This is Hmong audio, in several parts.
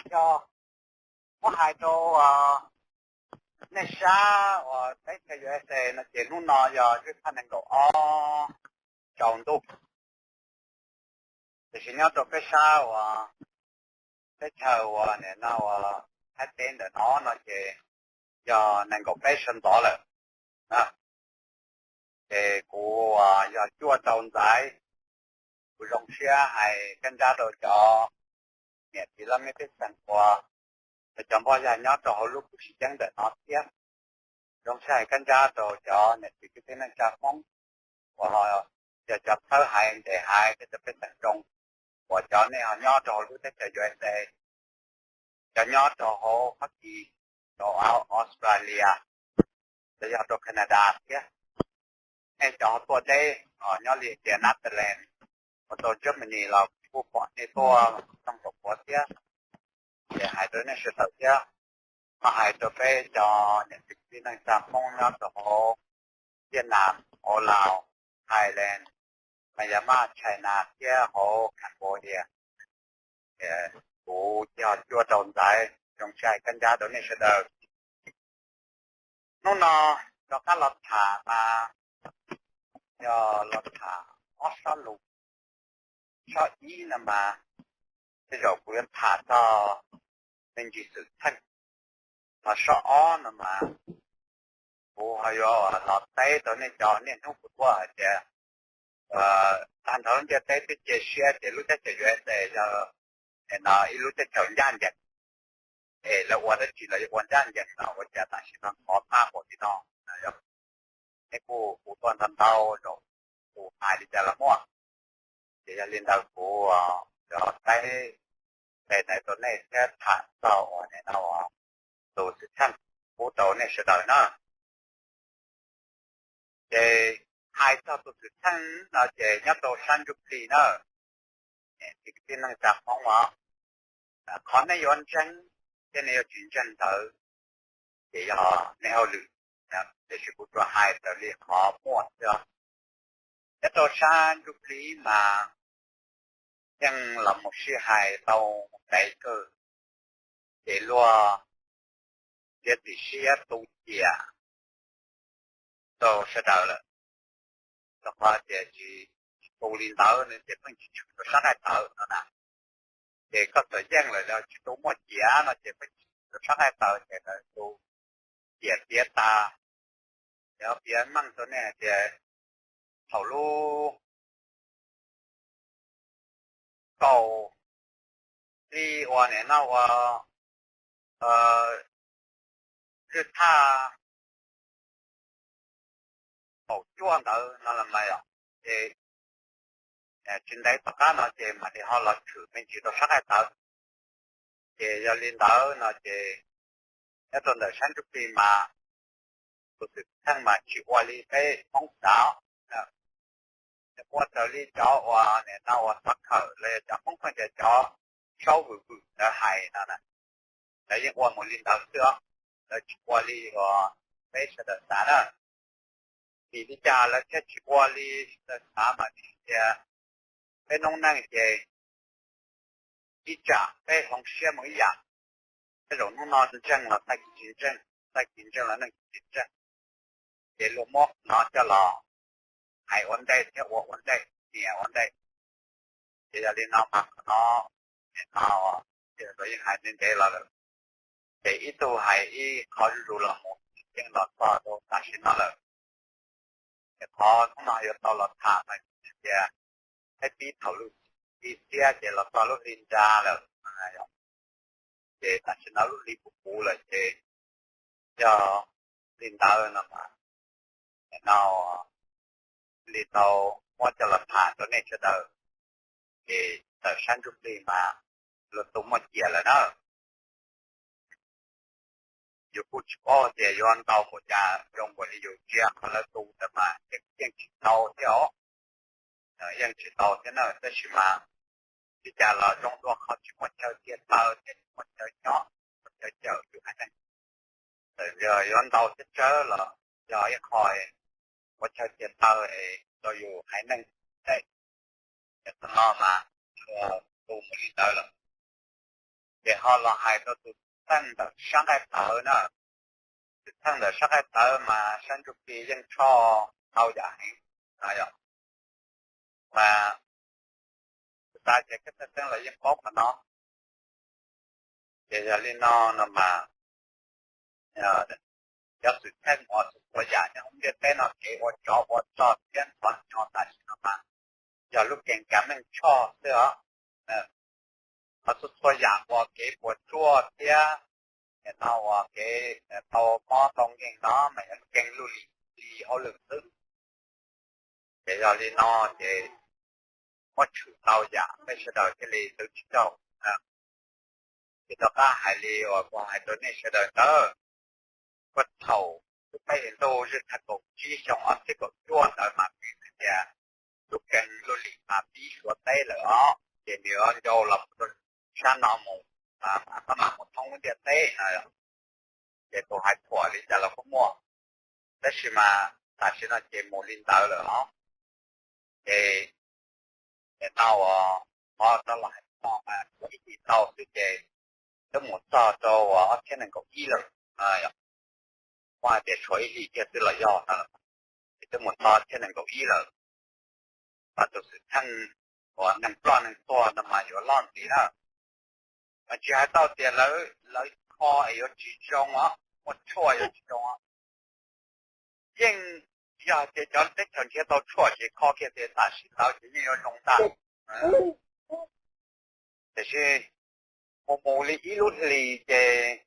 Yog muab hais rau nej sab uas teb chaws U S A no ces hnub no yog ib thaj nees nkaum ob tsaus ntuj, tiam sis nyob rau peb sab uas teb chaws uas nim no uas Thaib teb ntawm no no ces yog nees nkaum peb sawv ntxov lawm. Ces kuv yog Cuaj Rau Ntxaiv, kuv zoo siab hais kab ntsab rau cov niam txiv laj mej pej xeem uas cov npog yag nyob rau hauv lub kuv siv ceeb ntawm no thiab. Zoo siab hais kab ntsab rau cov niam txiv kwv tij neej tsa Hmoob uas yog cov txhawb hais ntes hais tej cov pej xeem zoo uas cov nej ho nyob rau hauv lub teb chaws U S A, cov nyob rau hauv Fab Kis, rau Australia, los yog rau Canada thiab. Nej cov ho tuaj deb, nyob li tias Netherlands, mus rau Germany los kuj pom nej tuaj txog rau puav thiab. Ces hais rau nej sawv daws thiab, ho hais rau peb cov niam txiv kwv tij neej tsa Hmoob nyob rau hauv Vietnam, hauv Laos, Thailand, Myanmar, China thiab hauv Cambodia. Kuv yog Cuaj Rau Ntxaiv, zoo siab hais kab ntsab rau nej sawv daws. Hnub no rov qab los tham mas yog los tham ob sob lus. Sob ib no mas tej zaum kuv yuav tham txog me ntsis xwm txheej, ho sob ob no mas kuv ho yuav los teb rau nej cov niaj hnub kuv tuaj hais tias tag nrho lub ntiaj teb twb cia siab tias lub teb chaws U S A yog ib lub teb chaws ncaj ncees, es lawv ua dab tsi los yuav ua ncaj ncees no ua cas tam sim no ntxhov tag npaum li no. Nej kuj hu tuaj ntau ntau zaus, kuv hais li cas los muaj. Ces yog li ntawd kuv yuav teb tes ntawd rau nej thiab tham txog uas nim no tus xwm txheej pub rau nej sawv daws na. Ces hais txog tus xwm txheej no ces nyob rau sab ntsuj plig na, tij neej tsa Hmoob os, qhov nej yuav ntseeg thiab nej yuav tsis ntseeg ntawd ces yog nej hauj lwm, tiam sis kuv tsuas hais raws li qhov muaj xwb. Nyob rau sab ntsuj plig mas yeej los mus sib hais tau ntev kawg, ces luag txiav txim siab tu ciam rau sawv daws lawm, rau qhov tias tsis, tsis tu li ntawd no ces pheej tsis tshwm rau sab nqaij tawv no na. Ces koj txawm yeej lawm los tsis tu muaj ciav no ces pheej tsis tshwm rau sab nqaij tawv ces lawv tu ciam tiav tas. Ces piav meej rau nej hais tias thaum lub kaum hli uas nim no ua lwj thaj kaum cuaj ntawd no los mas yom, ces tsis ntev tom qab no ces mam li ho los tshwm me ntsis rau sab nqaij tawv. Ces yog li ntawd no ces nyob rau ntawm sab ntsuj plig mas tus xwm txheej mas tsis ua li peb Hmoob xav. Nws muaj raws li cov uas nim no uas txhob khawm los yog cov Hmoob pheej tias cov saub vwm vwm ntawd hais no na, lawv yeej ua mus li ntawd xwb os, lawv tsis ua li uas peb sawv daws xav na. Vim li cas lawv thiaj tsis ua li sawv daws xav mas vim tias peb noob neej ces ib tsam peb hloov siab mus ib yam, tej zaum hnub no ntseeg los tag kis tsis ntseeg, tag kis ntseeg los tag kis tsis ntseeg, ces luag muab qhov no coj los hais ua ntej thiab ua ua ntej, nias ua ntej. Ces yog li no mas qhov no, no, ces lawv yeej hais ntev ntev los lawm, ces ib tug hais ib qho zuj zus los mus yeej los txog rau tam sim no lawm. Ces qhov hnub no yuav tau los tham mas tias peb pib thaum lub hli xiab ces los txog lub hli nra lawm, ces tam sim no lub hli puv puv lawm ces yog li ntawd no mas, no li tau muab coj los tham rau nej sawv daws, ces tawm sab ntsuj plig mas luag tu muaj ciam lawm na. Yus kuj tsis paub tias yuav ntau npaum cas zoo npaum li yus ntsia qhov lawv tu ntawd mas yeej tsis tau thiab os. Yeej tsis tau thiab na, tab sis mas li cas los zoo dua qhov tsis muaj chaw cia taw thiab tsis muaj chaw nyob, muaj chaw cawm yus haiv neeg. Txawm yuav ntau thiab tsawg los yog ib qho muaj chaw cia taw es rau yus haiv neeg. Ces qhov no mas tu mus li ntawd lawm. Ces ho los hais rau tus xeej ntawm sab nqaij tawv na. Tus xeej ntawm sab nqaij tawv mas sab ntsuj plig yeej tshoj tau yam heev no yom. Mas tus tas ces kev txheej txheej los yeej paub qhov no. Ces yog li no no mas cov xwm txheej uas txhua txhua yam nyob hauv ntiaj teb no kev ua tsov ua rog thiab ntxhov ntxhov tam sim no mas yog lub keeb kav meej tshoj xwb os. Qhov txhua txhua yam uas kev puas tsuaj thiab no uas kev tau mob tau nkeeg no mas yog lub keeb lub lim hauj lwm xwb. Ces yog li no ces muab tshwm tau yam peb sawv daws thiaj li twv tsis tau. Ces rov qab hais li uas kuv hais rau nej sawv daws ntawd, puag thaum lub peb hlis ntuj zij thaj kaum tsib xyoo ob txhiab kaum cuaj ntawd mas vim hais tias lub keeb lub lim mas pib Suav teb lawm os, ces nws ncau los rau sab no mus, mas mam mus thoob lub ntiaj teb no. Ces tus hais thuam li cas los kuj muaj, tab sis mas tam sim no ces mus li ntawd lawm os. Ces no uas qhov rov los hais no mas tshuav ib hlis tau xwb ces twb mus txog rau uas ob txhiab nees nkaum ib lawm. Muaj hais tias tshuav ib hlis kiag xwb los yog no, ces twb mus txog ob txhiab nees nkaum ib lawm. Mas tus xwm txheej uas neeg ploj neeg tuag no mas yuav loj ntxiv na. Mas tsis hais tau tias lawv kho es yuav tsis zoo os, muaj tshuaj yuav tsis zoo os. Yeej yog tias cov teb chaws nrhiav tau tshuaj ces kho kiag tias tam sim ntawd ces yeej yuav zoo ntag. Tiam sis mus mus li ib lub hlis ces,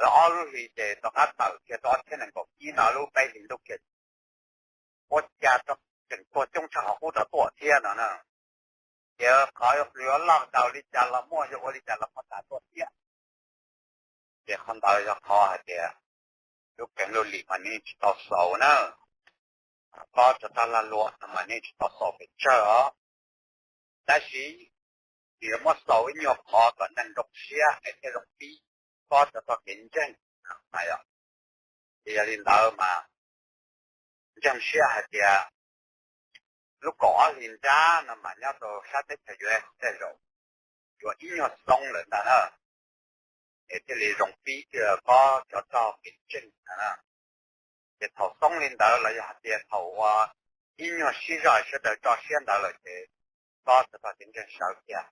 los ob lub hlis ces rov qab tawm kiag rau ob txhiab nees nkaum ib no lub peb hlis ntuj kiag, ua cas tseem tuag coob tshaj qhov qub rov tuaj thiab no na. Ces qhov yuav loj daus li cas los muaj, yuav ua li cas los muaj tas tuaj thiab. Ces qhov ntawd yog qhov hais tias lub keeb lub lim mas nej tsis tau xaus na. Kob tsov rog lag luam no mas nej tsis tau xaus pes tsawg os. Tab sis nws yuav muab xaus ib nyuag qhov kom neeg zoo siab es thiaj zoo pib kob tsov rog kev ntseeg. Ces yog li ntawd mas ntseeg siab hais tias lub kaum ob hlis nrab no mas nyob rau sab teb chaws U S tej zaum yuav ib nyuag xoob lawm ntag na, es thiaj li zoo pib kob tsov rog kev ntseeg ntag na. Ces thaum xoob li ntawd los yog hais tias thaum uas ib nyuag sib zog sawv daws tso siab ntawd lawm ces kob tsov rog kev ntseeg sawv kiag.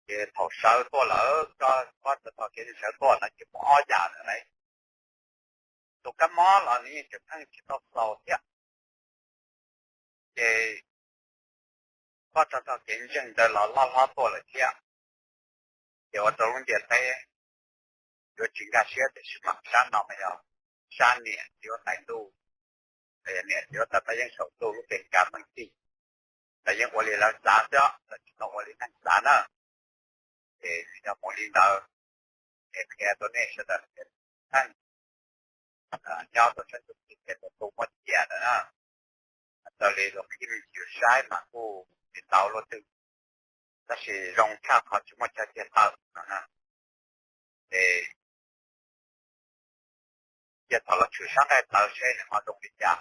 Ces thaum sawv tuaj lawm, kob tsov rog kev ntseeg sawv tuaj no ces muaj ob yam lawm lauj. Tus kab mob los nws yeej tseem pheej tsis tau xaus thiab. Ces kob tsov rog kev ntseeg ntawd los loj hlob tuaj lawm thiab. Ces ua rau lub ntiaj teb yuav tsis nkag siab, tiam sis mas sab no mas yog sab niam txiv huab tais ntuj, yog niam txiv huab tais pab yeeb saum ntuj lub keeb kav meej tij, lawv yeej ua li lawv xav xwb, lawv tsis tau ua li neeg xav na. Ces yog mus li ntawd, es qhia rau nej sawv daws tias, nyob rau sab ntuj txij ces tus tu muab cia ntawd na, raws li luag qhib me ntsis saib mas kuj tsis tau luaj twg, tab sis zoo tshaj qhov tsis muaj chaw cia tawm no na. Ces cia thaum los tshwm sab nqaij tawv seb nws ho zoo li cas.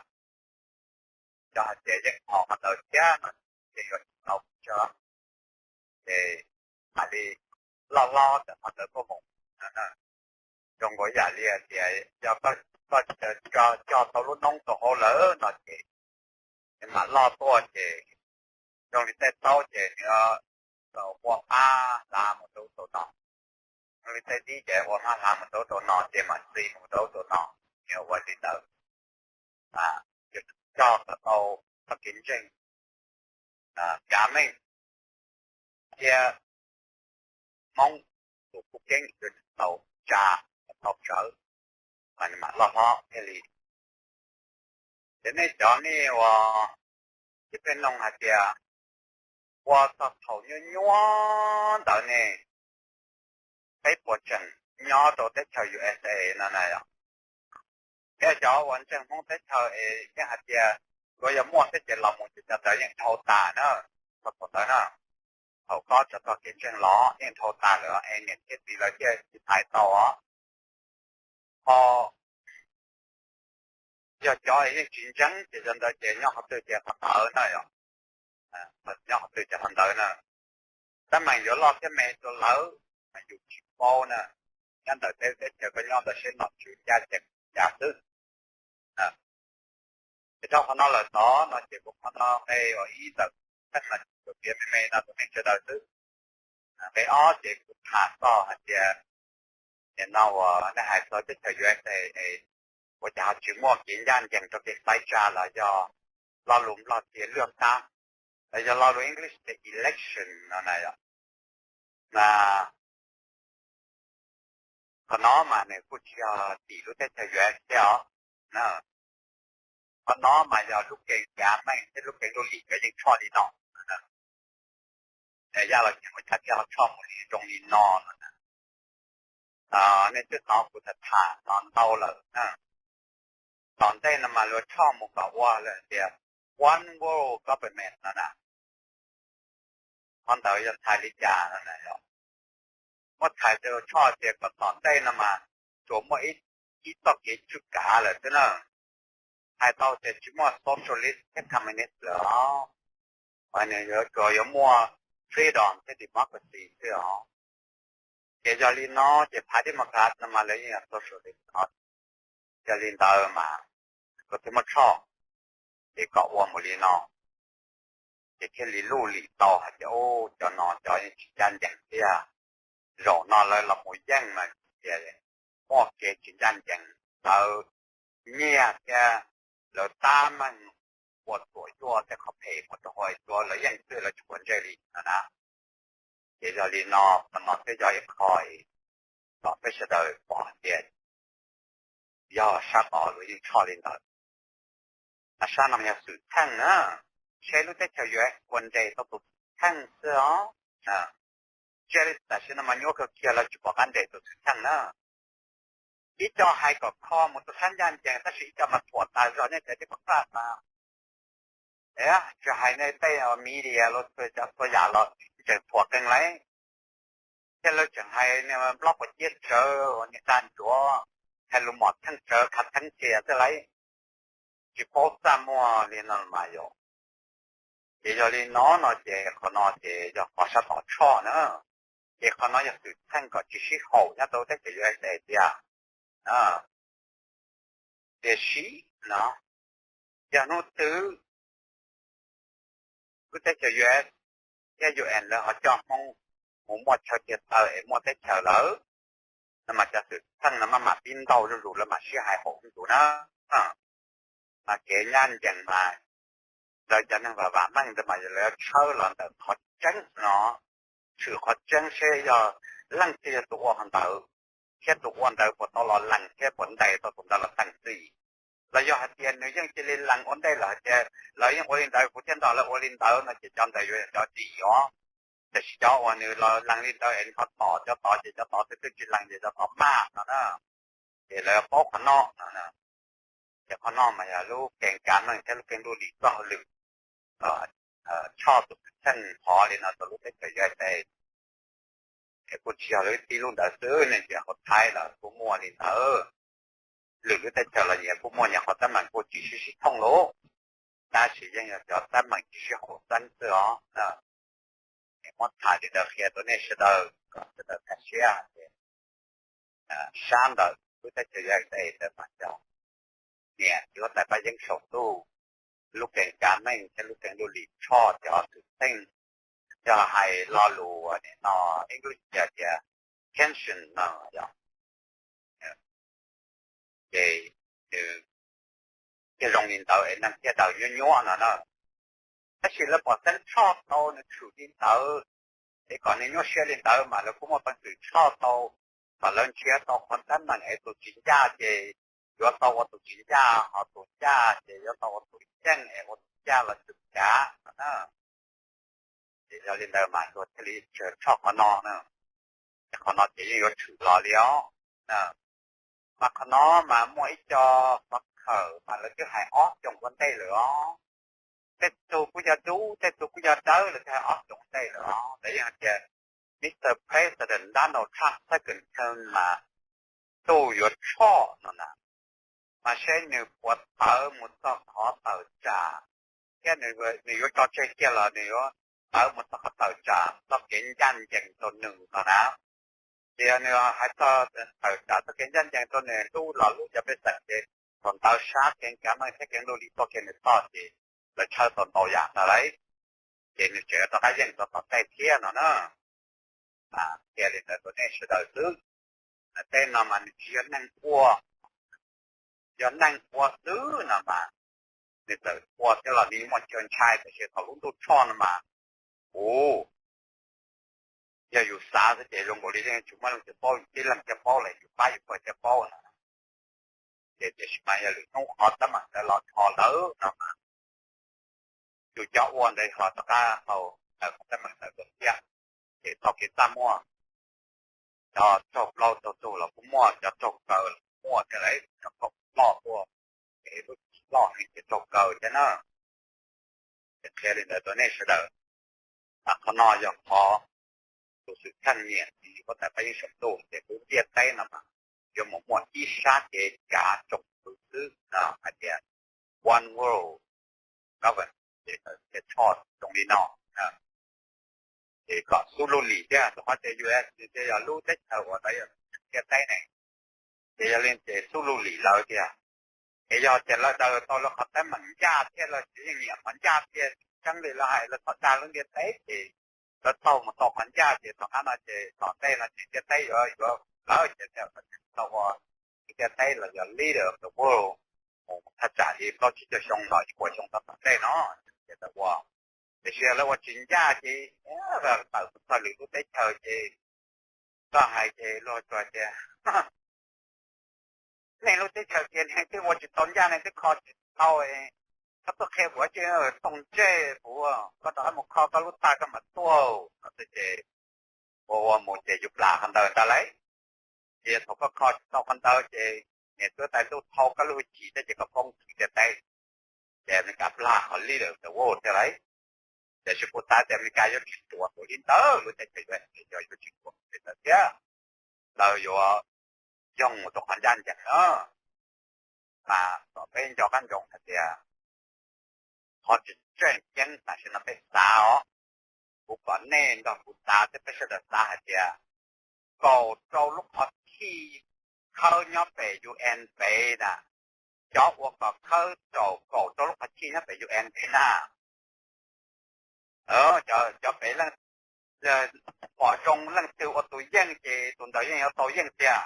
Yog hais tias yeej ho qhov ntawd thiab no ces yuav tsis tau mus tso, ces mam li loj hlob ntawm qhov ntawd tuaj mus. Zoo nkaus yam li hais tias yog koj cog tau lub noob rau hauv lawm no ces nws mam loj tuaj ces zoo li tej taub ces nws ua hmab hlav mus rau ub rau no, zoo li tej dib ces ua hmab hlav mus rau ub rau no ces mam txi mus rau ub rau no. Nws ua li ntawd, cog kom tau txoj kev ntseeg kav meej thiab Hmoob tus kuj keeb yuav tau tsa, tau sawv, mas nws mam loj hlob thiaj li. Ces nej cov nej uas tib pheej nug hais tias ua txog thaum nyuaj nyuaj ntawd ne, peb puas tseem nyob rau teb chaws U S A no na yom? Peb cov uas ntseeg Hmoob teb chaws es yeej hais tias yuav yog muaj thiab ces los mus ces cov ntawd yeej dhau tas na. Txog thaum ntawd na, thaum kob tsov rog kev ntseeg los yeej dhau tas lawm es niam thiab txiv lawv thiaj tsis hais tau os. Ho yog cov yeej tsis ntseeg ces cov ntawd ces nyob qhov twg ces qhov ntawd na yom. Nyob qhov twg ces qhov ntawd na. Teeb meem yuav loj thiab me rau lawv mas yus tsis paub na. Nyob ntawm teb teb chaws koj nyob ntawd seb nom tswv ncaj ncees cas xwb. Ces dhau qhov no lawm tod no ces kuv qhov no nqe uas ib ntawm teeb meem kuv piav me me no rau nej sawv daws xwb. Nqe ob ces kuv tham txog hais tias, nim no uas nej hais txog teb chaws U S A, ua cas ho tsis muaj kev ncaj ncees rau kev xaiv tsa los yog lo lus Nplog tias lwaj tab, los yog lo lus English tias election no na yom. Mas qhov no mas nws kuj tsis yog tim lub teb chaws U S thiab os. Qhov no mas yog lub keeb kav meej thiab lub keeb luj lim nkawd yeej tshoj li no. Yaj los tsis muaj chaw thiaj ho tshoj mus li zoo li no no. Nej twb hnov kuv tham tham no ntau lawm. Tom ntej no mas luag tshoj mus kom ua lawm tias one world government no na. Qhov ntawd yog txhais li cas no na? Muab txhais tias luag tshoj tias kom tom ntej no mas tsuas muaj ib txoj kev tswj kav lawm xwb na. Hais tau tias tsis muaj socialist thiab communist lawm os. Nws yuav tsuas yuav muaj freedom thiab democracy xwb os. Ces yog li no ces phav democrat no mas lawv yeej yog socialist os. Yog li ntawd mas luag thiaj muab tshoj, ces kom ua mus li no, ces thiaj li luj lim tau hais tias cov no cov yeej tsis ncaj ncees thiab. Zaum no lawv los mus yeej mas ces muaj kev tsis ncaj ncees, lawv nyiaj thiab lawv tab meeg ua tuam yuaj tej qhov phem mus rau hauv cua lawv yeej xwb, lawv tsis quav ntsej li no na. Ces yog li no, qhov no thiaj yog ib qho kom peb sawv daws pom hais tias yog sab tod luag yeej tshoj li ntawd. Sab no yog xwm txheej na, seb lub teb chaws U S ua nres tau tus xwm txheej xwb os. Ntsia li tam sim no mas nyuaj kawg kiag lawv tsis pom qab nres tus xwm txheej na. Ib co hais kom kho mus rau sab ncaj ncees tab sis ib co mas thuam tas zog nyob cov tib pab qaj tas. Tsis hais nej tej media los txhua yam los tseem thuam qees lauj. Thiab lawv tseem hais nplob quav ciab tsawv uas niag dag ntsuav, hais lus mom theej tsawv khav theeb tiag xwb lauj. Tsis paub txaj muag li no mas yom. Ces yog li no no ces qhov no ces yog qhov sab tod tshoj na. Ces qhov no yog xwm txheej kom tsis sib haum nyob rau teb chaws U S A tiag. Tiam sis no yog hnub twg lub teb chaws U S thiab U N lawv ho coj Hmoob mus muaj chaw tiag taw es muaj teb chaws lawm, no mas cov xwm txheej no maj mam pib ntau zuj zus lawv mam sib hais haum tus na. Mas kev ncaj ncees mas lawv cov neeg vam vam meej ntawd mas lawv yuav tshawb los ntawm qhov tseeb no, tshwm qhov tseeb seb yog leej twg yog tus ua qhov ntawd, thiab tus ua ntawd puas tau los lees thiab puas ntes tau tus ntawd los teem txim. Los yog hais tias nws yeej cia li lees ua ntej lawm hais tias lawv yeej ua li ntawd kuv thiaj nrog lawv ua li ntawd no ces cov ntawd yuav yog cov dim os. Tiam sis cov uas nws los lees li ntawd es nws ho tom cov tod ces cov tod twb twb tsis lees ces cov tod maj no na. Ces lawv paub qhov no no. Ces qhov no mas yog lub keeb kav meej thiab lub keeb luj lim txoj hauj lwm tshoj tus xwm txheej hov li no rau lub teb chaws U S A. Es kuj tsis yog lub tib lub ntawd xwb, nej ntsia hauv Thaib los kuj muaj li ntawd. Lwm lub teb chaws los nyias kuj muaj nyias qhov teeb meem kuj tsis sib sib thooj lauj, tab sis yeej yog cov teeb meem tsis sib haum xeeb xwb os. Es muab tham li ntawd qhia rau nej sawv daws kom sawv daws nkag siab hais tias sab ntawm lub teb chaws U S A ntawd mas cov niam txiv huab tais pab yeeb saum ntuj, lub keeb kav meej thiab lub keeb luj lim tshoj cov xwm txheej, yog hais lo lus nim no English tias tias tension no yog, ces nws thiaj zoo li ntawd es neeg thiaj daws nyuaj nyuaj no na. Tab sis lawv pom xeeb tshoj tau nws tshwm li ntawd, es kom nws nyuaj siab li ntawd mas lawv kuj muaj peev xwm tshoj tau kom lawv nrhiav tau qhov teeb meem es tus tsis ncaj ces yuav tau ua tus tsis ncaj, ho tus ncaj ces yuav tau ua tus yeej es ua tus ncaj los tsum kav no na. Ces yog li ntawd mas luag thiaj li tshoj qhov no na. Ces qhov no ces yeej yuav tshwm los li os. Mas qhov no mas muaj ib co pov khawm mas lawv twb hais ob xyoos ua ntej lawm os. Tej tug kuj yog dub, tej tug kuj yog dawb, lawv twb hais ob xyoos ua ntej lawm os. Lawv yeej hais tias Mister President Donald Trump second term mas ntuj yuav tshoj no na. Mas seb nws puas tawv mus txog qhov tawm tsam, thiab nws yuav tso tseg kiag los nws yuav tawv mus txog qhov tawm tsam txoj kev ncaj ncees rau nws no na. Ces yog nws hais txog tawm tsam txoj kev ncaj ncees rau nws hlub los hlub cov pej xeem ces thaum ntawd sab kev kav meej thiab kev ntuj lim tuaj kiag nws txoj ces lawv tshawb tau ntau yam ntag lauj. Ces nws tseem rov qab yeej rau tom tej thiab no na. Mas qhia li ntawd rau nej sawv daws xwb. Tej no mas nws tsis yog neeg ua, yog neeg ua xwb no mas nws txawm ua thiab los nws muaj chaw ntshai, tiam sis thaum lub ntuj tshoj no mas, u, yog yus xav xwb ces zoo nkaus li yeej tsis muaj leej twg paub, yus tib leeg thiaj paub lawm, yus pab yus pawg thiaj paub no. Ces tiam sis mas yog lwm hnub qhov teeb meem ntawd los dhos lawm no mas yus cov ua ntawd ho rov qab haus ntawm qhov teeb meem ntawd dua thiab. Ces txoj kev txaj muag, cov raug plaub raug ntug los kuj muaj, cov raug kaw los kuj muaj thiab lauj, cov kaum loj tuaj, ces lub txim loj heev ces raug kaw thiab na. Ces qhia li ntawd rau nej sawv daws. Qhov no yog qhov tus xwm txheej nyiam tis huab tais Paj Yeeb Saum Ntuj tias lub ntiaj teb no mas yuav mus muaj ib sab kev kav tsoom fwv xwb no hais tias one world government, ces txhoj zoo li no. Ces kom xub lub lim thiab, rau qhov tias U S nws thiaj yog lub teb chaws uas ntawd yog ntiaj teb ne. Ces yog li ces xub lub lim lawv tiag. Es yog tias lawv daws tau lawv qhov teeb meem ncaj thiab lawv tsis yeej nyiam qhov ncaj tiag tseeb li lawv hais lawv txhob dag lub ntiaj teb ces lawv taug mus tau qhov ncaj ces tom qab no ces tom ntej no ces ntiaj teb yuav yuav lawv ces tau ua ntiaj teb los yog leader of the world mus thaj tsam li plaub tsib caug xyoo los ib puas xyoo tau tom ntej no ces tau ua. Tiam sis lawv ua tsis ncaj ces tawm mus txog lwm lub teb chaws ces koj hais ces luag tsuas tias nej lub teb chaws tias nej twb ua tsis tau ncaj, nej twb kho tsis tau, koj tuaj qhia kuv tsis toog ntsej kuv, koj rov qab mus kho koj lub tag koj mam tuaj no xwb ces ua ua mus ces yus plam qhov ntawd ntag lauj. Ces thaum koj kho tsis tau qhov ntawd ces niam txiv huab tais ntuj thau koj lub hwj chim thiab ces koj poob ntiaj teb, ces Amelikas plam qhov leader of the world thiab lauj. Tiam sis kuv xav tias Amelikas yuav tsis ruam tus li ntawd, lub teb chaws U S yuav tsis ruam li ntawd thiab. Lawv yuav yoog mus rau qhov ncaj ncees na. Mas kom peb nco qab ntsoov hais tias qhov tseem ceeb tam sim no peb xav os, kuv kom nej nrog kuv xav thiab peb sawv daws xav hais tias kaum rau lub qhov txhij khawb nyob pem U N pem na, cov ua kom khawb rau kaum rau lub qhov txhij nyob pem U N pem na, cov pem leej pom zoo leej twg ua tus yeej ces tus ntawd yeej yuav tau yeej tiag.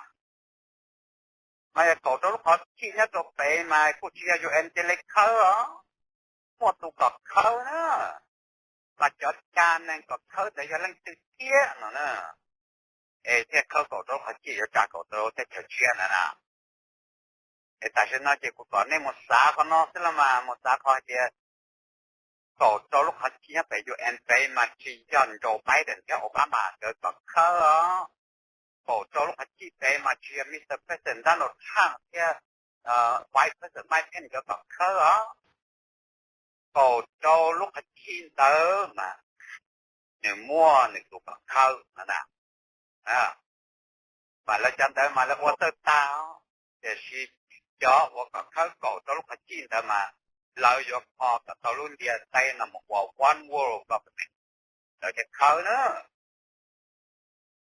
Mas yog kaum rau lub qhov txhij nyob rau pem mas kuj tsis yog U N cia li khawb os, muaj tus kom khawb na, mas cov ca neeg kom khawb ntawd yog leej twg thiab no na, es thiaj khawb kaum rau lub qhov txhij yuav tsa kaum rau teb chaws tshiab na na. Es tam sim no ces kuv kom nej mus xav qhov no xwb los mas mus xav qhov hais tias kaum rau lub qhov txhij nyob pem U N pem mas tsis yog Joe Biden thiab Obama nkawd kom khawb os. Kaum rau lub qhov txhij pem mas tsis yog Mister President Donald Trump thiab Vice President Mike Pence nkawd kom khawb os. Kaum rau lub qhov txhij ntawd mas nws muaj nws tus kom khawb no na. Mas lawv cov ntawd mas lawv ua txawj tag, tiam sis cov uas kom khawb kaum rau lub qhov txhij ntawd mas lawv yuav kho kom tau lub ntiaj teb no mus ua one world government, lawv thiaj khawb na.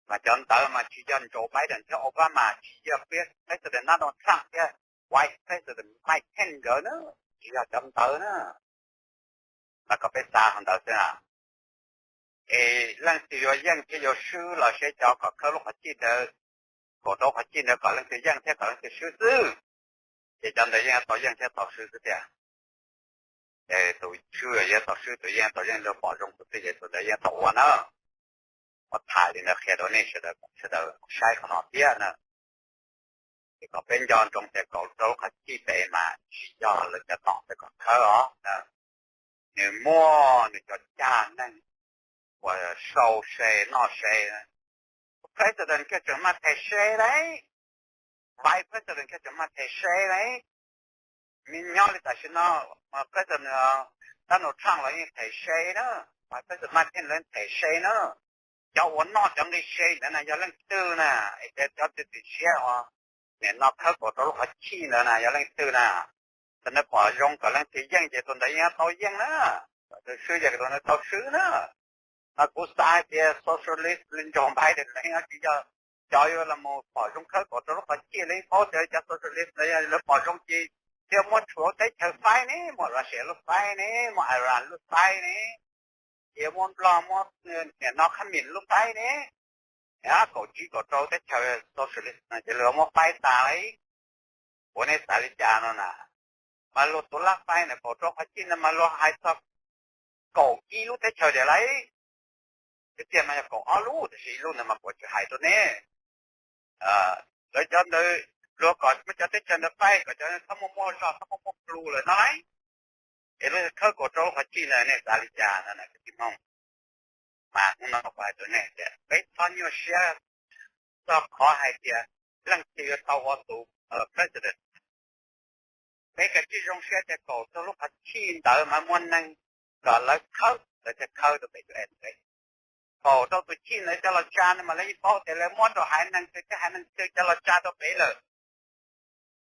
Mas cov ntawd mas tsis yog Joe Biden thiab Obama, tsis yog President Donald Trump thiab Vice President Mike Pence nkawd na, tsis yog cov ntawd na. Mas kom peb xav qhov ntawd xwb na. Es leej twg yuav yeej thiab yuav swb los seb cov kom khawb lub qhov txhij ntawd, kaum rau lub qhov txhij ntawd kom leej twg yeej thiab kom leej twg swb xwb. Ces cov ntawd yeej yuav tau yeej thiab tau swb xwb tiag. Tus swb yuav tau swb, tus yeej tau yeej, luag pom zoo tus twg ces tus ntawd yeej tau ua na. Muab tham li ntawd qhia rau nej sawv daws, sawv daws saib qhov no thiab na. Es kom peb nco ntsoov tias kaum rau lub qhov txhij pem mas tsis yog lawv cov tom ntawd kom khawb os. Nws muaj nws cov cag neeg uas sau se noj se. President kiag tseem maj them se lauj, Vice President kiag tseem maj them se lauj. Nyob li tam sim no President Donald Trump los yeej them se na, Vice President Mike Pence los yeej them se na. Cov uas noj cov nqi se ntawd na yog leej twg na? Es cov cov txiv txim siab uas nim no khawb kaum rau lub qhov txhij ntawd na yog leej twg na? Thaum nws pom zoo kom leej twg yeej ces tus ntawd yeej tau yeej na, tus swb ces tus ntawd tau swb na. Mas kuv xav hais tias socialist li nrog Biden lawv yeej tsis yog cov yuav los mus pom zoo khawb kaum rau lub qhov cij. Lawv yeej paub tias cov socialist lawv yog lawv pom zoo ces thiaj muab tshuav teb chaws faib ne, muab Russia lub faib ne, muab Iran lub faib ne, ces muab Nplog, muab niam no khab mis lub faib ne. Kaum tsib kaum rau teb chaws socialist no ces luag muab faib tas lawm. Ua nej xav li cas no na? Mas luag tus lab faib ntawm kaum rau qhov cij ntawd mas luag hais txog kaum ib lub teb chaws tiag lauj. Tiag tiag mas yog kaum ob lub, tab sis ib lub ntawd mas kuv tsis hais rau nej. Lawv cov ntawd, luag kom muab cov teb chaws ntawd faib kom cov txhob muaj muaj zog, txhob muaj muaj plhu lawm no lauj. Es luag khawb kaum rau lub qhov cij ntawd nej xav li cas no na kwv tij Hmoob? Mas hnub no kuv hais rau nej tias peb txhob nyuaj siab txog qhov hais tias leej twg yuav tau ua tus president. Peb kav tsij zoo siab tias kaum rau lub qhov cij ntawd mas muaj neeg kom lawv khawb, lawv thiaj khawb rau pem U S A. Kaum rau tus cij ntawd cov los tsa no mas lawv yeej paub tias lawv muab rau haiv neeg twg thiab haiv neeg twg cov los tsa rau pem lawm.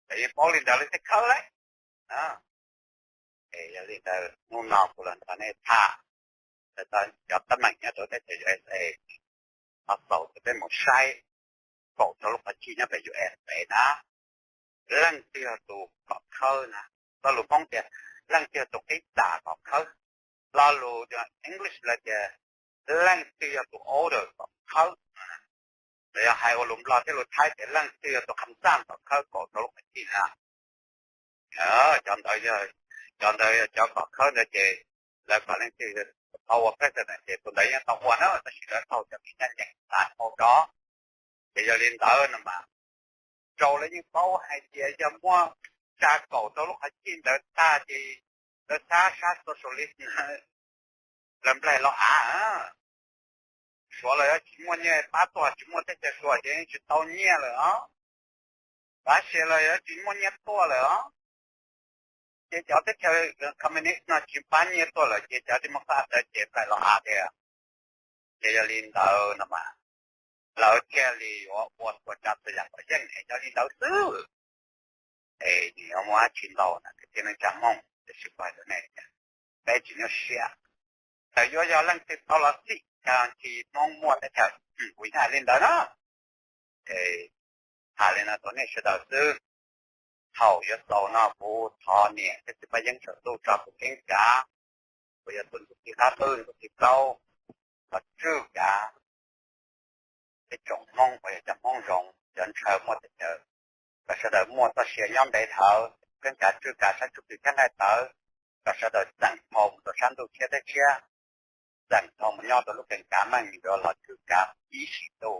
Lawv yeej paub li ntawd lawv thiaj khawb lauj. Es yog li ntawd hnub no kuv los nrog nej tham txog cov teeb meem nyob rau teb chaws U S A, ho xaus rau peb mus saib kaum rau lub qhov cij nyob pem U S A na, leej twg yog tus kom khawb na. Lo lus Hmoob tias leej twg yog tus qib tas kom khawb. Lo lus English lawv tias leej twg yog tus order kom khawb. Los yog hais ua lus Nplog thiab lus Thaib tias leej twg yog tus kham xaj kom khawb kaum rau lub qhov cij na. Cov ntawd yog, cov ntawd yog cov kom khawb ntawd ces lawv kom leej twg tau ua president ces tus ntawd yeej tau ua na, tab sis lawv taug cov kev ncaj ncees xav tau rau. Ces yog li ntawd no mas rau lawv yeej paub hais tias yog muab tsa kaum rau lub qhov cij ntawd tag ces lawv sab sab socialist lawv nplaig los av. Suav los yuav tsis muaj nyiaj pab tuaj, tsis muaj teb chaws Suav ces yeej tsis tau nyiaj lawm os. Russia los yuav tsis muaj nyiaj tuaj lawm os. Ces cov teb chaws communist no tsis pab nyiaj tuaj lawm ces cov Democrat ntawd ces nplaig los av tiag. Ces yog li ntawd no mas lawv thiaj li yuav ua txhua tsav txhua yam kom yeej es cov li ntawd xwb. Es nws yuav muaj dab tsi ntau na kwv tij neej tsa Hmoob, tiam sis kuv hais rau nej tias peb tsis nyuaj siab. Txawm yuav yog leej twg tau los xij, guarantee Hmoob muaj teb chaws, kuv yeej hais li ntawd na. Es tham li no rau nej sawv daws xwb. Thaum yuav xaus no kuv thov niam thiab txiv Paj Yeeb saum ntuj tso kuv keeb kav, kuv yog tus txiv qab qwj tus txiv plaub, kom tswj kav peb tsoom Hmoob uas yog cov Hmoob zoo cov ntshaw muaj teb chaws, kom sawv daws muaj txoj sia nyob ntev dhawv, keeb kav tswj kav sab ntsuj plig thiab nqaij tawv, kom sawv daws txeem dhau mus rau sab ntuj tshiab teb tshiab, txeem dhau mus nyob rau lub keeb kav meej yuav los tswj kav ib sim ntuj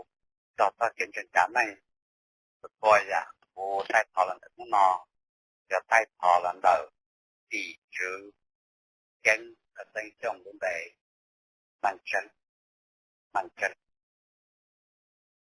txog txoj kev ntseeg kav meej. Txhua yam kuv taij thov los ntawm hnub no, yog taij thov los ntawm tim tswv Keeb Xeeb Xyooj lub npe, Meej Tseeb, Meej Tseeb.